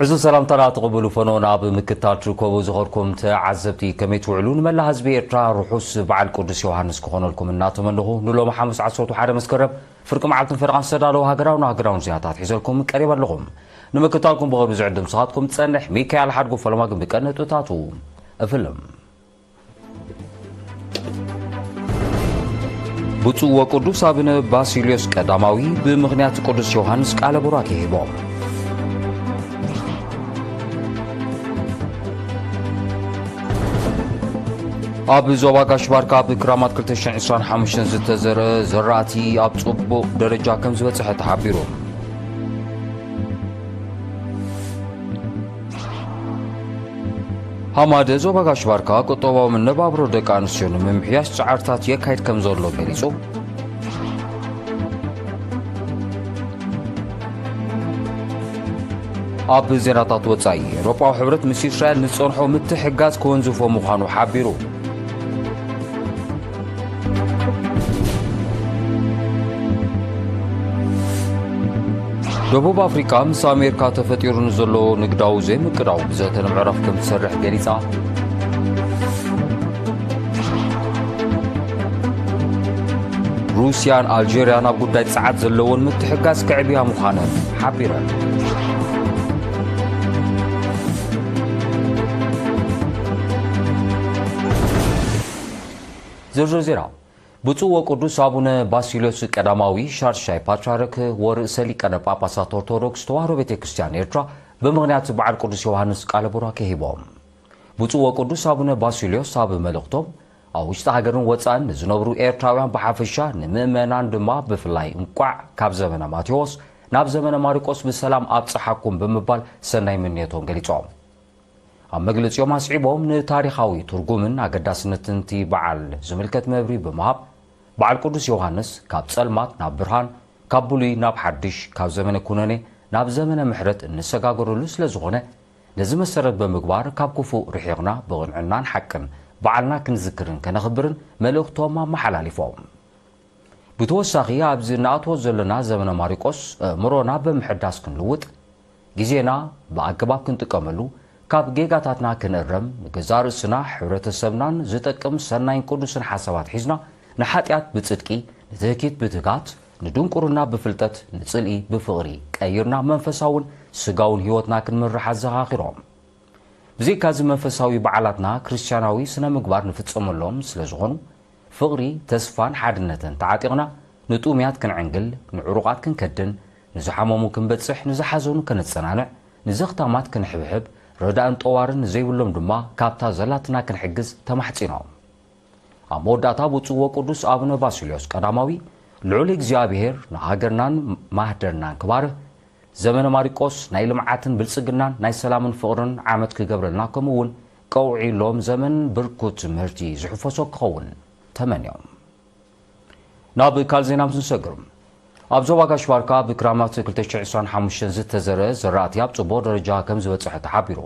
እዚ ሰላምታና ትቕብሉ ፈኖ ናብ ምክታል ትርከቡ ዝኸርኩም ተዓዘብቲ ከመይ ትውዕሉ? ንመላ ህዝቢ ኤርትራ ርሑስ በዓል ቅዱስ ዮሃንስ ክኾነልኩም እናተመንኹ፣ ንሎሚ ሓሙስ ዓሰርተ ሓደ መስከረም ፍርቂ መዓልትን ፈረቓን ዝተዳለዉ ሃገራውን ሃገራውን ዜናታት ሒዘልኩም ቀሪበ ኣለኹም። ንምክታልኩም ብቕርቢ ዝዕድም ስኻትኩም ጸንሕ ሚካኤል ሓድጉ። ፈለማ ግን ብቀንጥታቱ እፍልም። ብፁዕ ወቅዱስ ኣቡነ ባሲልዮስ ቀዳማዊ ብምኽንያት ቅዱስ ዮሃንስ ቃለ ቡራኬ ሂቦም። ኣብ ዞባ ጋሽ ባርካ ኣብ ክራማት ክልተ ሽሕን ዕስራን ሓሙሽተን ዝተዘርአ ዘራእቲ ኣብ ጽቡቕ ደረጃ ከም ዝበጽሐ ተሓቢሩ። ሃማደ ዞባ ጋሽ ባርካ ቁጠባዊ መነባብሮ ደቂ ኣንስትዮ ንምምሕያሽ ጻዕርታት የካይድ ከም ዘሎ ገሊጹ። ኣብ ዜናታት ወጻኢ፣ ኤውሮጳዊ ሕብረት ምስ እስራኤል ንዝጸንሖ ምትሕግጋዝ ክወንዝፎ ምዃኑ ሓቢሩ። ደቡብ ኣፍሪቃ ምስ ኣሜሪካ ተፈጢሩ ንዘሎ ንግዳዊ ዘይምቅዳው ብዘተ ንምዕራፍ ከም ትሰርሕ ገሊጻ። ሩስያን ኣልጀርያን ኣብ ጉዳይ ጸዓት ዘለወን ምትሕጋዝ ከዕብያ ምዃነን ሓቢረን። ዝርዝር ዜና። ብፁዕ ወቅዱስ ኣቡነ ባሲልዮስ ቀዳማዊ ሻድሻይ ፓትርያርክ ወርእሰ ሊቃነ ጳጳሳት ኦርቶዶክስ ተዋሕዶ ቤተ ክርስቲያን ኤርትራ ብምኽንያት በዓል ቅዱስ ዮሃንስ ቃለ ቡራኬ ሂቦም። ብፁዕ ወቅዱስ ኣቡነ ባሲልዮስ ኣብ መልእኽቶም፣ ኣብ ውሽጢ ሃገርን ወጻእን ንዝነብሩ ኤርትራውያን ብሓፈሻ፣ ንምእመናን ድማ ብፍላይ እንቋዕ ካብ ዘመነ ማቴዎስ ናብ ዘመነ ማርቆስ ብሰላም ኣብጽሓኩም ብምባል ሰናይ ምንየቶም ገሊጾም። ኣብ መግለጺኦም ኣስዒቦም፣ ንታሪኻዊ ትርጉምን ኣገዳስነትን እቲ በዓል ዝምልከት መብርሂ ብምሃብ፣ በዓል ቅዱስ ዮሃንስ ካብ ጸልማት ናብ ብርሃን፣ ካብ ብሉይ ናብ ሓድሽ፣ ካብ ዘመነ ኩነኔ ናብ ዘመነ ምሕረት እንሰጋገረሉ ስለ ዝኾነ፣ ነዚ መሰረት ብምግባር ካብ ክፉእ ርሒቕና ብቕንዕናን ሓቅን በዓልና ክንዝክርን ከነኽብርን መልእኽቶም ኣመሓላሊፎም። ብተወሳኺ ኣብዚ እንኣትዎ ዘለና ዘመነ ማሪቆስ ኣእምሮና ብምሕዳስ ክንልውጥ፣ ግዜና ብኣገባብ ክንጥቀመሉ፣ ካብ ጌጋታትና ክንእረም፣ ንገዛእ ርእስና ሕብረተሰብናን ዝጠቅም ሰናይን ቅዱስን ሓሳባት ሒዝና ንሓጢኣት ብጽድቂ፣ ንትህኪት ብትጋት፣ ንድንቁርና ብፍልጠት፣ ንጽልኢ ብፍቕሪ ቀይርና መንፈሳውን ስጋውን ህይወትና ክንምራሕ ኣዘኻኺሮም። ብዘይካዚ መንፈሳዊ በዓላትና ክርስትያናዊ ስነ ምግባር ንፍጸመሎም ስለ ዝኾኑ፣ ፍቕሪ፣ ተስፋን ሓድነትን ተዓጢቕና ንጥሙያት ክንዕንግል፣ ንዕሩቓት ክንከድን፣ ንዝሓመሙ ክንበጽሕ፣ ንዝሓዘኑ ከነጸናንዕ፣ ንዘኽታማት ክንሕብሕብ፣ ረዳእን ጠዋርን ንዘይብሎም ድማ ካብታ ዘላትና ክንሕግዝ ተማሕጺኖም። ኣብ መወዳእታ ብፁዕ ወቅዱስ ኣቡነ ባሲልዮስ ቀዳማዊ፣ ልዑል እግዚኣብሔር ንሃገርናን ማህደርናን ክባርኽ፣ ዘመነ ማሪቆስ ናይ ልምዓትን ብልጽግናን ናይ ሰላምን ፍቕርን ዓመት ክገብረልና፣ ከምኡ እውን ቀውዒ ሎም ዘመን ብርኩት ምህርቲ ዝሕፈሶ ክኸውን ተመንዮም። ናብ ካልእ ዜና ምስ ንሰግር፣ ኣብ ዞባ ጋሽ ባርካ ብክራማት ክልተ ሽሕን ዕስራን ሓሙሽተን ዝተዘርአ ዘራእቲ ኣብ ጽቡቕ ደረጃ ከም ዝበጽሐ ተሓቢሩ።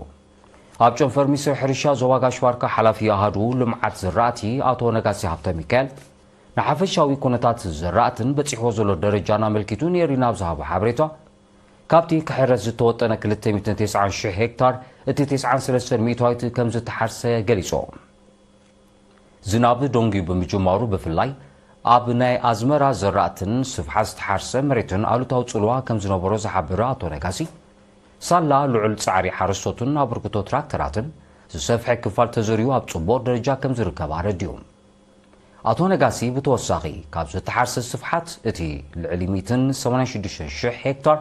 ኣብ ጨንፈር ሚኒስትሪ ሕርሻ ዞባ ጋሽ ባርካ ሓላፊ ኣሃዱ ልምዓት ዘራእቲ ኣቶ ነጋሲ ሃብተ ሚካኤል፣ ንሓፈሻዊ ኩነታት ዘራእትን በጺሕዎ ዘሎ ደረጃን ኣመልኪቱ ንኤሪና ኣብ ዝሃቦ ሓበሬታ፣ ካብቲ ክሕረስ ዝተወጠነ ክልተ ሚእትን ተስዓን ሽሕ ሄክታር፣ እቲ ተስዓን ሰለስተን ሚእታዊት ከም ዝተሓርሰ ገሊጹ። ዝናብ ደንጉዩ ብምጅማሩ፣ ብፍላይ ኣብ ናይ ኣዝመራ ዘራእትን ስፍሓት ዝተሓርሰ መሬትን ኣሉታዊ ጽልዋ ከም ዝነበሮ ዝሓበረ ኣቶ ነጋሲ፣ ሳላ ልዑል ጻዕሪ ሓረስቶትን ኣበርክቶ ትራክተራትን ዝሰፍሐ ክፋል ተዘሪኡ ኣብ ጽቡቕ ደረጃ ከም ዝርከብ ኣረዲኡ። ኣቶ ነጋሲ ብተወሳኺ፣ ካብ ዝተሓርሰ ስፍሓት እቲ ልዕሊ ሚእትን ሰማንያን ሽዱሽተን ሽሕ ሄክታር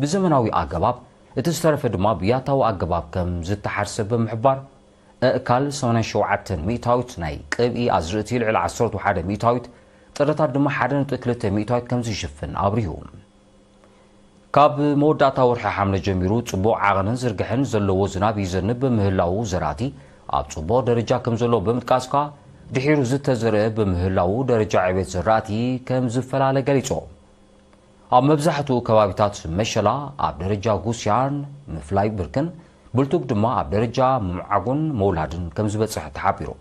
ብዘመናዊ ኣገባብ፣ እቲ ዝተረፈ ድማ ብያታዊ ኣገባብ ከም ዝተሓርሰ ብምሕባር፣ ኣእካል ሰማንያን ሸውዓተን ሚእታዊት ናይ ቅብኢ ኣዝርእቲ፣ ልዕሊ ዓሰርተ ሓደ ሚእታዊት፣ ጥረታት ድማ ሓደ ነጥቢ ክልተ ሚእታዊት ከም ዝሽፍን ኣብሪሁ። ካብ መወዳእታ ወርሒ ሓምለ ጀሚሩ፣ ጽቡቕ ዓቐንን ዝርግሐን ዘለዎ ዝናብ ይዘንብ ብምህላዉ፣ ዘራእቲ ኣብ ጽቡቕ ደረጃ ከም ዘሎ ብምጥቃስ ከኣ፣ ድሒሩ ዝተዘርአ ብምህላዉ፣ ደረጃ ዕቤት ዘራእቲ ከም ዝፈላለ ገሊጹ። ኣብ መብዛሕትኡ ከባቢታት መሸላ ኣብ ደረጃ ጉስያን ምፍላይ ብርክን፣ ብልቱግ ድማ ኣብ ደረጃ ምምዓጉን ምውላድን ከም ዝበጽሐ ተሓቢሩ።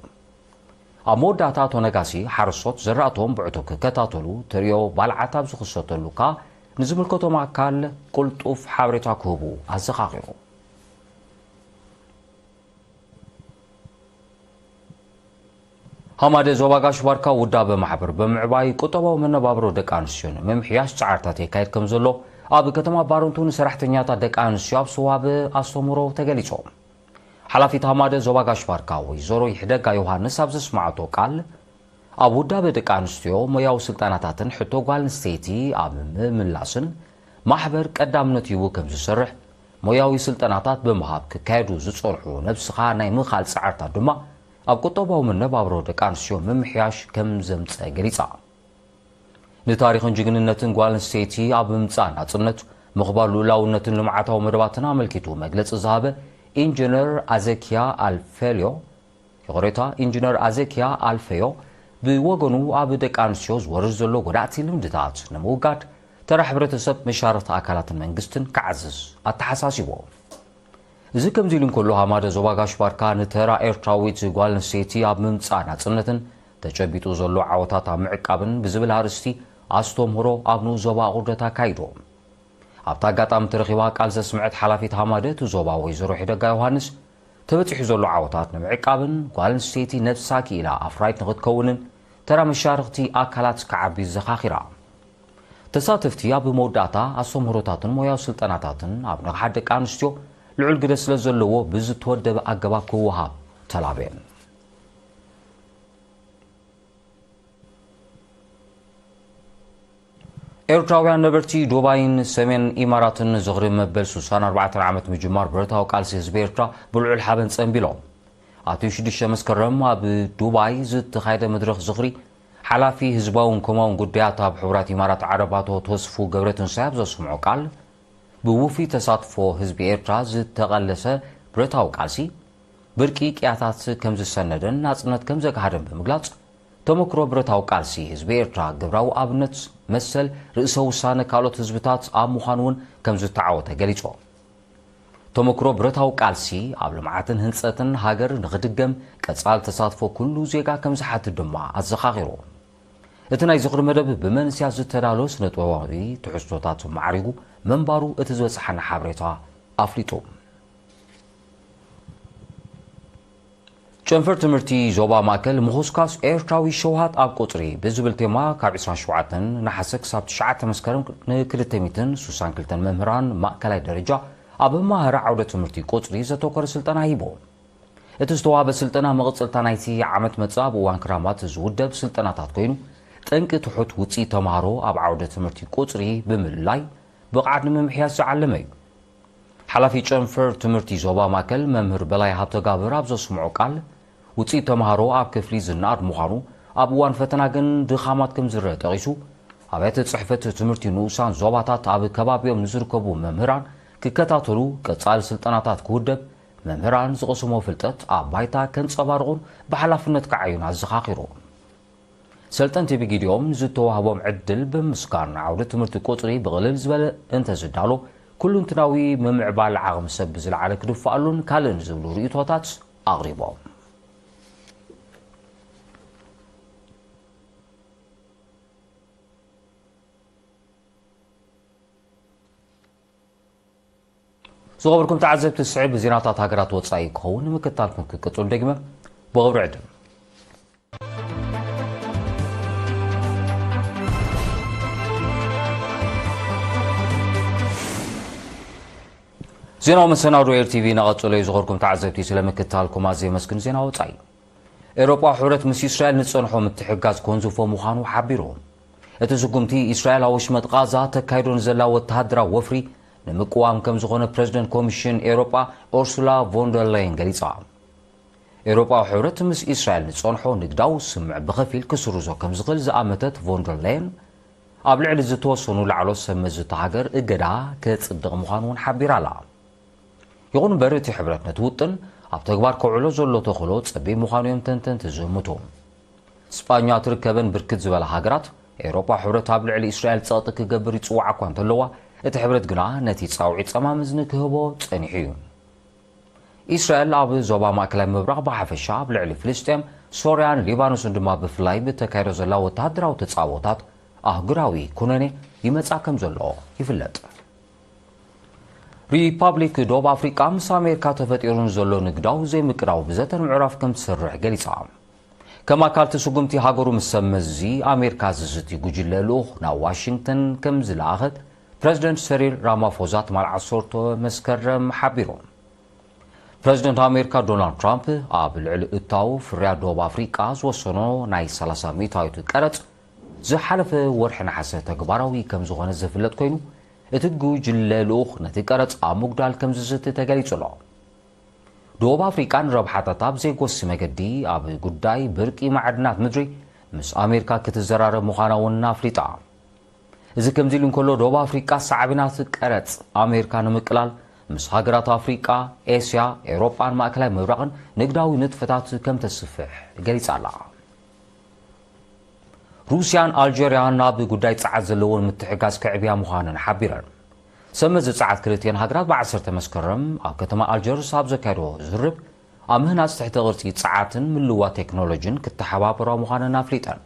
ኣብ መወዳእታ ኣቶ ነጋሲ፣ ሓረስቶት ዘራእቶም ብዕቱብ ክከታተሉ፣ ተርእዮ ባልዓት ኣብ ዝኽሰተሉ ከኣ ንዝምልከቶም ኣካል ቅልጡፍ ሓበሬታ ክህቡ ኣዘኻኺሩ። ሃማደ ዞባ ጋሽ ባርካ ውዳበ ማሕበር ብምዕባይ ቁጠባዊ መነባብሮ ደቂ ኣንስትዮ ንምምሕያሽ ጻዕርታት የካይድ ከም ዘሎ ኣብ ከተማ ባረንቱ ንሰራሕተኛታት ደቂ ኣንስትዮ ኣብ ሰዋበ ኣስተምህሮ ተገሊጹ። ሓላፊት ሃማደ ዞባ ጋሽ ባርካ ወይዘሮ ይሕደጋ ዮሃንስ ኣብ ዘስማዕቶ ቃል፣ ኣብ ውዳበ ደቂ ኣንስትዮ ሞያዊ ስልጠናታትን ሕቶ ጓል ኣንስተይቲ ኣብ ምምላስን ማሕበር ቀዳምነት ሂቡ ከም ዝሰርሕ፣ ሞያዊ ስልጠናታት ብምሃብ ክካየዱ ዝጸንሑ ነብስኻ ናይ ምኻል ጻዕርታት ድማ ኣብ ቁጠባዊ መነባብሮ ደቂ ኣንስትዮ ምምሕያሽ ከም ዘምጸ ገሊጻ። ንታሪኽን ጅግንነትን ጓል ኣንስተይቲ ኣብ ምምጻእ ናጽነት፣ ምኽባር ልኡላውነትን ልምዓታዊ መደባትን ኣመልኪቱ መግለጺ ዝሃበ ኢንጂነር ኣዘኪያ ኣልፌልዮ፣ ይቕሬታ፣ ኢንጂነር ኣዘኪያ ኣልፌዮ ብወገኑ ኣብ ደቂ ኣንስትዮ ዝወርድ ዘሎ ጎዳእቲ ልምድታት ንምውጋድ ተራ ሕብረተሰብ፣ መሻርኽቲ ኣካላትን መንግስትን ክዓዝዝ ኣተሓሳሲቡ። እዚ ከምዚ ኢሉ እንከሎ፣ ሃማደ ዞባ ጋሽ ባርካ ንተራ ኤርትራዊት ጓል ኣንስተይቲ ኣብ ምምጻእ ናጽነትን ተጨቢጡ ዘሎ ዓወታት ኣብ ምዕቃብን ብዝብል ኣርእስቲ ኣስተምህሮ ኣብ ንኡስ ዞባ ኣቑርደት ኣካይዱ። ኣብቲ ኣጋጣሚ ተረኺባ ቃል ዘስምዐት ሓላፊት ሃማደ እቲ ዞባ ወይዘሮ ሒደጋ ዮሃንስ፣ ተበጺሑ ዘሎ ዓወታት ንምዕቃብን ጓል ኣንስተይቲ ነብሳ ክኢላ ኣፍራይት ንኽትከውንን ተራ መሻርኽቲ ኣካላት ክዓቢ ዘኻኺራ። ተሳተፍቲ ኣብ መወዳእታ ኣስተምህሮታትን ሞያዊ ስልጠናታትን ኣብ ንቕሓት ደቂ ኣንስትዮ ልዑል ግደ ስለ ዘለዎ ብዝተወደበ ኣገባብ ክወሃብ ተላብየን። ኤርትራውያን ነበርቲ ዱባይን ሰሜን ኢማራትን ዝኽሪ መበል ስሳን ኣርባዕተን ዓመት ምጅማር ብረታዊ ቃልሲ ህዝቢ ኤርትራ ብልዑል ሓበን ጸንቢሎም። ኣቲ ሽዱሽተ መስከረም ኣብ ዱባይ ዝተኻየደ መድረኽ ዝኽሪ ሓላፊ ህዝባውን ኮማውን ጉዳያት ኣብ ሕቡራት ኢማራት ዓረብ ኣቶ ተስፉ ገብረትንሳኤ ኣብ ዘስምዖ ቃል፣ ብውፉይ ተሳትፎ ህዝቢ ኤርትራ ዝተቐለሰ ብረታዊ ቃልሲ ብርቂ ቅያታት ከም ዝሰነደን ናጽነት ከም ዘግሃደን ብምግላጽ፣ ተመክሮ ብረታዊ ቃልሲ ህዝቢ ኤርትራ ግብራዊ ኣብነት መሰል ርእሰ ውሳነ ካልኦት ህዝብታት ኣብ ምዃን እውን ከም ዝተዓወተ ገሊጹ። ተመክሮ ብረታዊ ቃልሲ ኣብ ልምዓትን ህንጸትን ሃገር ንኽድገም ቀጻል ተሳትፎ ኩሉ ዜጋ ከም ዝሓትት ድማ ኣዘኻኺሩ። እቲ ናይ ዝኽሪ መደብ ብመንስያት ዝተዳለወ ስነ-ጥበባዊ ትሕዝቶታት ማዕሪጉ ምንባሩ እቲ ዝበጽሓና ሓበሬታ ኣፍሊጡ። ጨንፈር ትምህርቲ ዞባ ማእከል ምኹስካስ ኤርትራዊ ሸውሃት ኣብ ቁጽሪ ብዝብል ቴማ ካብ ዕስራን ሸውዓተን ነሓሰ ክሳብ ትሽዓተ መስከረም ንክልተ ሚእትን ስሳን ክልተን መምህራን ማእከላይ ደረጃ ኣብ መማህራ ዓውደ ትምህርቲ ቁጽሪ ዘተኮረ ስልጠና ሂቡ። እቲ ዝተዋህበ ስልጠና መቐጸልታ ናይቲ ዓመት መጻ ኣብ እዋን ክራማት ዝውደብ ስልጠናታት ኮይኑ፣ ጠንቂ ትሑት ውጽኢት ተማሃሮ ኣብ ዓውደ ትምህርቲ ቁጽሪ ብምልላይ ብቕዓት ንምምሕያሽ ዝዓለመ እዩ። ሓላፊ ጨንፈር ትምህርቲ ዞባ ማእከል መምህር በላይ ሃብተጋብር ኣብ ዘስምዖ ቃል፣ ውጽኢት ተማሃሮ ኣብ ክፍሊ ዝነኣድ ምዃኑ፣ ኣብ እዋን ፈተና ግን ድኻማት ከም ዝረአ ጠቒሱ፣ ኣብያተ ጽሕፈት ትምህርቲ ንኡሳን ዞባታት ኣብ ከባቢኦም ንዝርከቡ መምህራን ክከታተሉ፣ ቀጻሊ ስልጠናታት ክውደብ፣ መምህራን ዝቐሰሞ ፍልጠት ኣብ ባይታ ከንጸባርቑን ብሓላፍነት ክዓዩን ኣዘኻኺሩ። ሰልጠንቲ ብጊዲኦም ዝተዋህቦም ዕድል ብምስጋን፣ ዓውደ ትምህርቲ ቁጽሪ ብቕልል ዝበለ እንተዝዳሎ፣ ኩሉንትናዊ ምምዕባል ዓቕሚ ሰብ ብዝለዓለ ክድፋኣሉን ካልእን ዝብሉ ርእይቶታት ኣቕሪቦም። ዝኸበርኩም ተዓዘብቲ፣ ስዕብ ዜናታት ሃገራት ወጻኢ ክኸውን ንምክትታልኩም ክቅጽሉ ደግመ ብኽብሪ ዕድም። ዜናዊ መሰናዶ ኤር ቲቪ እናቐጸሎ እዩ። ዝኸበርኩም ተዓዘብቲ፣ ስለ ምክትታልኩም ኣዝየ የመስግን። ዜና ወጻኢ። ኤውሮጳዊ ሕብረት ምስ እስራኤል ንጸንሖ ምትሕግጋዝ ከወንዝፎ ምዃኑ ሓቢሩ። እቲ ስጉምቲ፣ እስራኤል ኣብ ወሽመጥ ቓዛ ተካይዶ ንዘላ ወተሃደራዊ ወፍሪ ንምቅዋም ከም ዝኾነ ፕረዚደንት ኮሚሽን ኤውሮጳ ኡርሱላ ቮንደር ሌየን ገሊጻ። ኤውሮጳዊ ሕብረት ምስ እስራኤል ንጸንሖ ንግዳዊ ስምምዕ ብኸፊል ክስርዞ ከም ዝኽእል ዝኣመተት ቮንደር ሌየን፣ ኣብ ልዕሊ ዝተወሰኑ ላዕሎት ሰብ መዚ እታ ሃገር እገዳ ከጽድቕ ምዃኑ እውን ሓቢራ ኣላ። ይኹን እምበር፣ እቲ ሕብረት ነቲ ውጥን ኣብ ተግባር ከውዕሎ ዘሎ ተኽእሎ ጸቢብ ምዃኑ እዮም ተንተንቲ ዝእምቱ። ስጳኛ ትርከበን ብርክት ዝበላ ሃገራት፣ ኤውሮጳ ሕብረት ኣብ ልዕሊ እስራኤል ጸቕጢ ክገብር ይጽውዓ እኳ እንተለዋ፣ እቲ ሕብረት ግና ነቲ ጻውዒት ጸማም እዝኒ ክህቦ ጸኒሑ እዩ። እስራኤል ኣብ ዞባ ማእከላይ ምብራቕ ብሓፈሻ፣ ኣብ ልዕሊ ፍልስጤም፣ ሶርያን ሊባኖስን ድማ ብፍላይ ብተካይዶ ዘላ ወተሃደራዊ ተጻብኦታት ኣህጉራዊ ኩነኔ ይመጻ ከም ዘሎ ይፍለጥ። ሪፓብሊክ ዶብ ኣፍሪቃ ምስ ኣሜሪካ ተፈጢሩ ንዘሎ ንግዳዊ ዘይምቅራው ብዘተን ምዕራፍ ከም ትሰርሕ ገሊጻ። ከም ኣካልቲ ስጉምቲ ሃገሩ ምስ ሰብ መዚ ኣሜሪካ ዝዝቲ ጉጅለ ልኡኽ ናብ ዋሽንግተን ከም ዝለኣኸት ፕረዚደንት ሰሪል ራማፎዛ ትማል ዓሰርተ መስከረም ሓቢሩ። ፕረዚደንት ኣሜሪካ ዶናልድ ትራምፕ ኣብ ልዕሊ እታው ፍርያት ደቡብ ኣፍሪቃ ዝወሰኖ ናይ ሰላሳ ሚእታዊት ቀረጽ ዝሓለፈ ወርሒ ነሓሰ ተግባራዊ ከም ዝኾነ ዝፍለጥ ኮይኑ፣ እቲ ጉጅለ ልኡኽ ነቲ ቀረጽ ኣብ ምጉዳል ከም ዝዝቲ ተገሊጹ ኣሎ። ደቡብ ኣፍሪቃ ንረብሓታታ ብዘይጎሲ መገዲ ኣብ ጉዳይ ብርቂ ማዕድናት ምድሪ ምስ ኣሜሪካ ክትዘራረብ ምዃና እውን ኣፍሊጣ። እዚ ከምዚ ኢሉ እንከሎ፣ ደቡብ ኣፍሪቃ ሳዕቤናት ቀረጽ ኣሜሪካ ንምቅላል ምስ ሃገራት ኣፍሪቃ፣ ኤስያ፣ ኤውሮጳን ማእከላይ ምብራቕን ንግዳዊ ንጥፈታት ከም ተስፍሕ ገሊጻ ኣላ። ሩስያን ኣልጀርያን ኣብ ጉዳይ ጸዓት ዘለወን ምትሕጋዝ ከዕብያ ምዃነን ሓቢረን። ሰብ መዚ ጸዓት ክልቲኤን ሃገራት ብዓሰርተ መስከረም ኣብ ከተማ ኣልጀርስ ኣብ ዘካየዶ ዝርርብ፣ ኣብ ምህናጽ ትሕተ ቅርጺ ጸዓትን ምልዋጥ ቴክኖሎጂን ክተሓባበራ ምዃነን ኣፍሊጠን።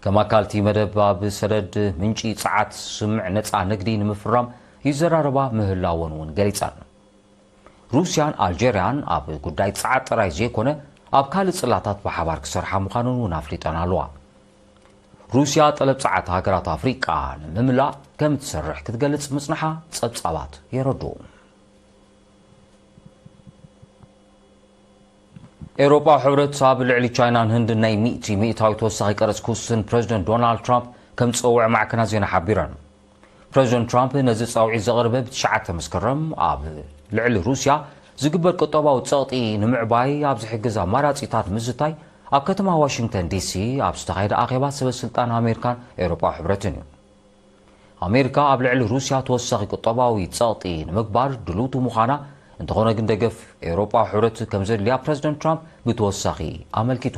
ከም ኣካልቲ መደብ ኣብ ሰደድ ምንጪ ጸዓት ስምምዕ ነጻ ንግዲ ንምፍራም ይዘራረባ ምህላወን እውን ገሊጸን። ሩስያን ኣልጀርያን ኣብ ጉዳይ ጸዓት ጥራይ ዘይኮነ ኣብ ካልእ ጽላታት ብሓባር ክሰርሓ ምዃነን እውን ኣፍሊጠን ኣለዋ። ሩስያ ጠለብ ጸዓት ሃገራት ኣፍሪቃ ንምምላእ ከም እትሰርሕ ክትገልጽ ምጽንሓ ጸብጻባት የረድኡ። ኤውሮጳዊ ሕብረት ኣብ ልዕሊ ቻይናን ህንድን ናይ ሚእቲ ሚእታዊ ተወሳኺ ቀረጽ ክውስን ፕረዚደንት ዶናልድ ትራምፕ ከም ዝጸውዐ ማዕከናት ዜና ሓቢረን። ፕረዚደንት ትራምፕ ነዚ ጻውዒት ዘቕረበ ብትሽዓተ መስከረም ኣብ ልዕሊ ሩስያ ዝግበር ቁጠባዊ ጸቕጢ ንምዕባይ ኣብ ዝሕግዝ ኣማራጺታት ምዝታይ ኣብ ከተማ ዋሽንግተን ዲሲ ኣብ ዝተኻየደ ኣኼባ ሰበ ስልጣን ኣሜሪካን ኤውሮጳዊ ሕብረትን እዩ። ኣሜሪካ ኣብ ልዕሊ ሩስያ ተወሳኺ ቁጠባዊ ጸቕጢ ንምግባር ድልውቲ ምዃና፣ እንተኾነ ግን ደገፍ ኤውሮጳዊ ሕብረት ከም ዘድልያ ፕረዚደንት ትራምፕ ብተወሳኺ ኣመልኪቱ።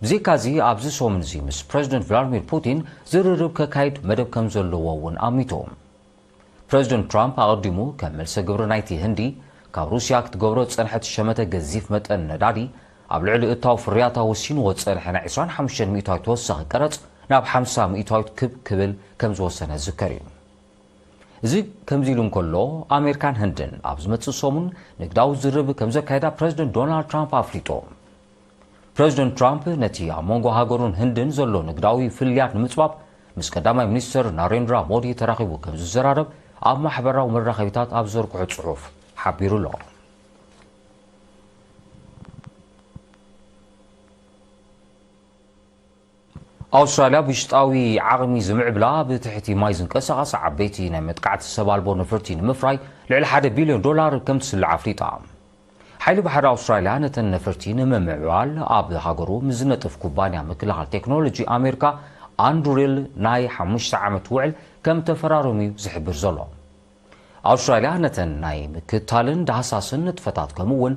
ብዘይካዚ ኣብዚ ሰሙን እዚ ምስ ፕረዚደንት ቭላድሚር ፑቲን ዝርርብ ከካይድ መደብ ከም ዘለዎ እውን ኣሚቱ። ፕረዚደንት ትራምፕ ኣቐዲሙ ከም መልሰ ግብሪ ናይቲ ህንዲ ካብ ሩስያ ክትገብሮ ዝጸንሐት ሸመተ ገዚፍ መጠን ነዳዲ ኣብ ልዕሊ እታው ፍርያታ ወሲንዎ ዝጸንሐ ናይ ዕስራን ሓሙሽተን ሚእታዊት ተወሳኺ ቀረጽ ናብ ሓምሳ ሚእታዊት ክብ ክብል ከም ዝወሰነ ዝዝከር እዩ። እዚ ከምዚ ኢሉ እንከሎ፣ ኣሜሪካን ህንድን ኣብ ዝመጽእ ሰሙን ንግዳዊ ዝርርብ ከም ዘካየዳ ፕረዚደንት ዶናልድ ትራምፕ ኣፍሊጡ። ፕረዚደንት ትራምፕ ነቲ ኣብ መንጎ ሃገሩን ህንድን ዘሎ ንግዳዊ ፍልልያት ንምጽባብ ምስ ቀዳማይ ሚኒስትር ናሬንድራ ሞዲ ተራኺቡ ከም ዝዘራረብ ኣብ ማሕበራዊ መራኸቢታት ኣብ ዘርግሖ ጽሑፍ ሓቢሩ ኣሎ። ኣውስትራልያ ብውሽጣዊ ዓቕሚ ዝምዕብላ ብትሕቲ ማይ ዝንቀሳቐሳ ዓበይቲ ናይ መጥቃዕቲ ሰብ ኣልቦ ነፈርቲ ንምፍራይ ልዕሊ ሓደ ቢልዮን ዶላር ከም ትስልዕ ኣፍሊጣ። ሓይሊ ባሕሪ ኣውስትራልያ ነተን ነፈርቲ ንምምዕባል ኣብ ሃገሩ ምስ ዝነጥፍ ኩባንያ ምክልኻል ቴክኖሎጂ ኣሜሪካ ኣንድሪል ናይ ሓሙሽተ ዓመት ውዕል ከም ተፈራረሙ እዩ ዝሕብር ዘሎ። ኣውስትራልያ ነተን ናይ ምክትታልን ዳህሳስን ንጥፈታት ከምኡ እውን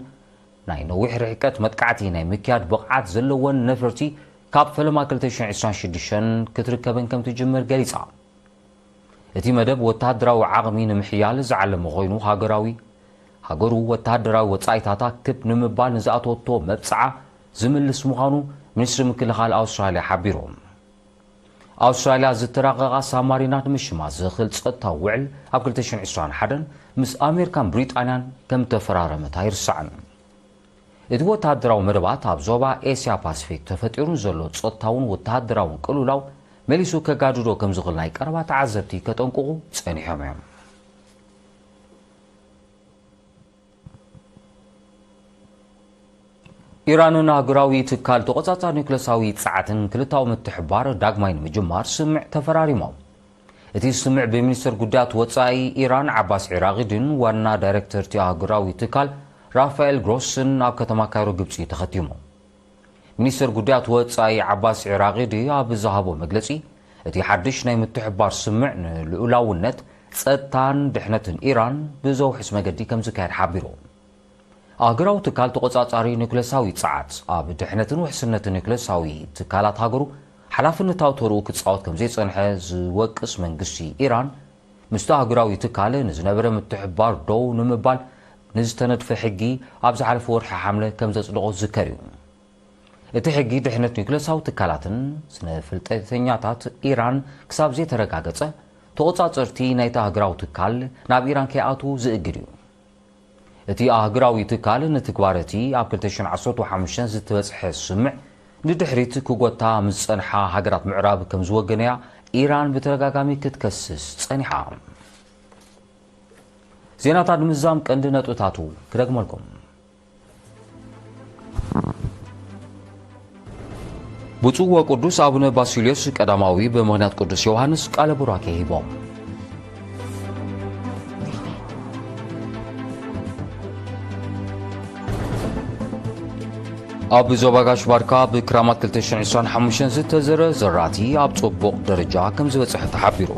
ናይ ነዊሕ ርሕቀት መጥቃዕቲ ናይ ምክያድ ብቕዓት ዘለወን ነፈርቲ ካብ ፈለማ ክልተ ሽሕን ዕስራን ሽዱሽተን ክትርከበን ከም ትጅምር ገሊጻ። እቲ መደብ ወተሃደራዊ ዓቕሚ ንምሕያል ዝዓለመ ኮይኑ ሃገራዊ ሃገሩ ወተሃደራዊ ወጻኢታታ ክብ ንምባል ንዝኣተወቶ መብጽዓ ዝምልስ ምዃኑ ሚኒስትሪ ምክልኻል ኣውስትራልያ ሓቢሩ። ኣውስትራልያ ዝተራቐቓ ሳማሪናት ንምሽማት ዝኽእል ጸጥታዊ ውዕል ኣብ ክልተ ሽሕን ዕስራን ሓደን ምስ ኣሜሪካን ብሪጣንያን ከም ተፈራረመት ኣይርሳዕን። እቲ ወተሃደራዊ መደባት ኣብ ዞባ ኤስያ ፓሲፊክ ተፈጢሩ ዘሎ ጸጥታውን ወተሃደራውን ቅልውላው መሊሱ ከጋድዶ ከም ዝኽእል ናይ ቀረባ ተዓዘብቲ ከጠንቅቑ ጸኒሖም እዮም። ኢራንን ኣህጉራዊ ትካል ተቖጻጻሪ ኒውክለሳዊ ጸዓትን ክልታዊ ምትሕብባር ዳግማይ ንምጅማር ስምምዕ ተፈራሪሞም። እቲ ስምምዕ ብሚኒስትር ጉዳያት ወጻኢ ኢራን ዓባስ ዒራቒዲን ዋና ዳይሬክተር እቲ ኣህጉራዊ ትካል ራፋኤል ግሮስን ኣብ ከተማ ካይሮ ግብጺ ተኸቲሙ። ሚኒስትር ጉዳያት ወጻኢ ዓባስ ዒራቒዲ ኣብ ዝሃቦ መግለጺ፣ እቲ ሓድሽ ናይ ምትሕብባር ስምምዕ ንልኡላውነት፣ ጸጥታን ድሕነትን ኢራን ብዘውሕስ መገዲ ከም ዝካየድ ሓቢሩ። ኣህጉራዊ ትካል ተቖጻጻሪ ኒውክለሳዊ ጸዓት ኣብ ድሕነትን ውሕስነትን ኒውክለሳዊ ትካላት ሃገሩ ሓላፍነታዊ ተርኡ ክጻወት ከም ዘይጸንሐ ዝወቅስ መንግስቲ ኢራን፣ ምስቲ ኣህጉራዊ ትካል ንዝነበረ ምትሕብባር ደው ንምባል ንዝተነድፈ ሕጊ ኣብ ዝሓለፈ ወርሒ ሓምለ ከም ዘጽደቖ ዝዝከር እዩ። እቲ ሕጊ ድሕነት ኒውክለሳዊ ትካላትን ስነ ፍልጠተኛታት ኢራን ክሳብ ዘይተረጋገጸ፣ ተቖጻጸርቲ ናይቲ ኣህጉራዊ ትካል ናብ ኢራን ከይኣትዉ ዝእግድ እዩ። እቲ ኣህጉራዊ ትካል ንትግባረ እቲ ኣብ ክልተ ሽሕን ዓሰርተ ሓሙሽተን ዝተበጽሐ ስምምዕ ንድሕሪት ክጎታ ምስ ዝጸንሓ ሃገራት ምዕራብ ከም ዝወገነያ ኢራን ብተደጋጋሚ ክትከስስ ጸኒሓ። ዜናታት ንምዝዛም ቀንዲ ነጥብታቱ ክደግመልኩም። ብፁዕ ወቅዱስ ኣቡነ ባሲልዮስ ቀዳማዊ ብምኽንያት ቅዱስ ዮሃንስ ቃለ ቡራኬ ሂቦም። ኣብ ዞባ ጋሽ ባርካ ብክራማት ክልተ ሽሕን ዕስራን ሓሙሽተን ዝተዘረ ዘራእቲ ኣብ ጽቡቕ ደረጃ ከም ዝበጽሐ ተሓቢሩ።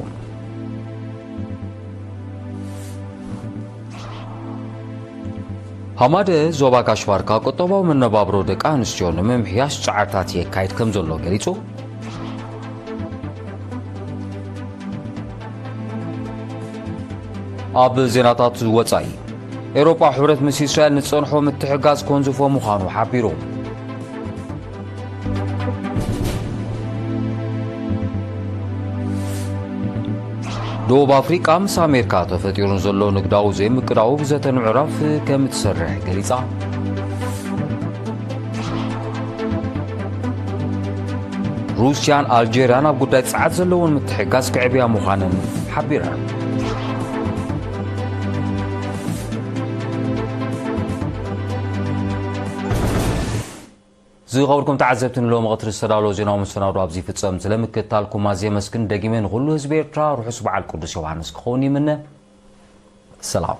ሃማደ ዞባ ጋሽ ባርካ ቁጠባዊ መነባብሮ ደቂ ኣንስትዮ ንምምሕያሽ ጻዕርታት የካይድ ከም ዘሎ ገሊጹ። ኣብ ዜናታት ወጻኢ፣ ኤውሮጳ ሕብረት ምስ እስራኤል ንጸንሖ ምትሕጋዝ ኮንዝፎ ምዃኑ ሓቢሩ። ደቡብ ኣፍሪቃ ምስ ኣሜሪካ ተፈጢሩ ዘሎ ንግዳዊ ዘይምቅዳው ብዘተ ንምዕራፍ ከም እትሰርሕ ገሊጻ። ሩስያን ኣልጀርያን ኣብ ጉዳይ ጸዓት ዘለወን ምትሕጋዝ ክዕብያ ምዃነን ሓቢረን። ዝኸበርኩም ተዓዘብቲ፣ ንሎሚ ቀትሪ ዝተዳለወ ዜናዊ መሰናዶ ኣብዚ ይፍጸም። ስለምክትታልኩም ኣዝየ መስግን። ደጊመ ንኹሉ ህዝቢ ኤርትራ ርሑስ በዓል ቅዱስ ዮሃንስ ክኸውን ይምነ። ሰላም።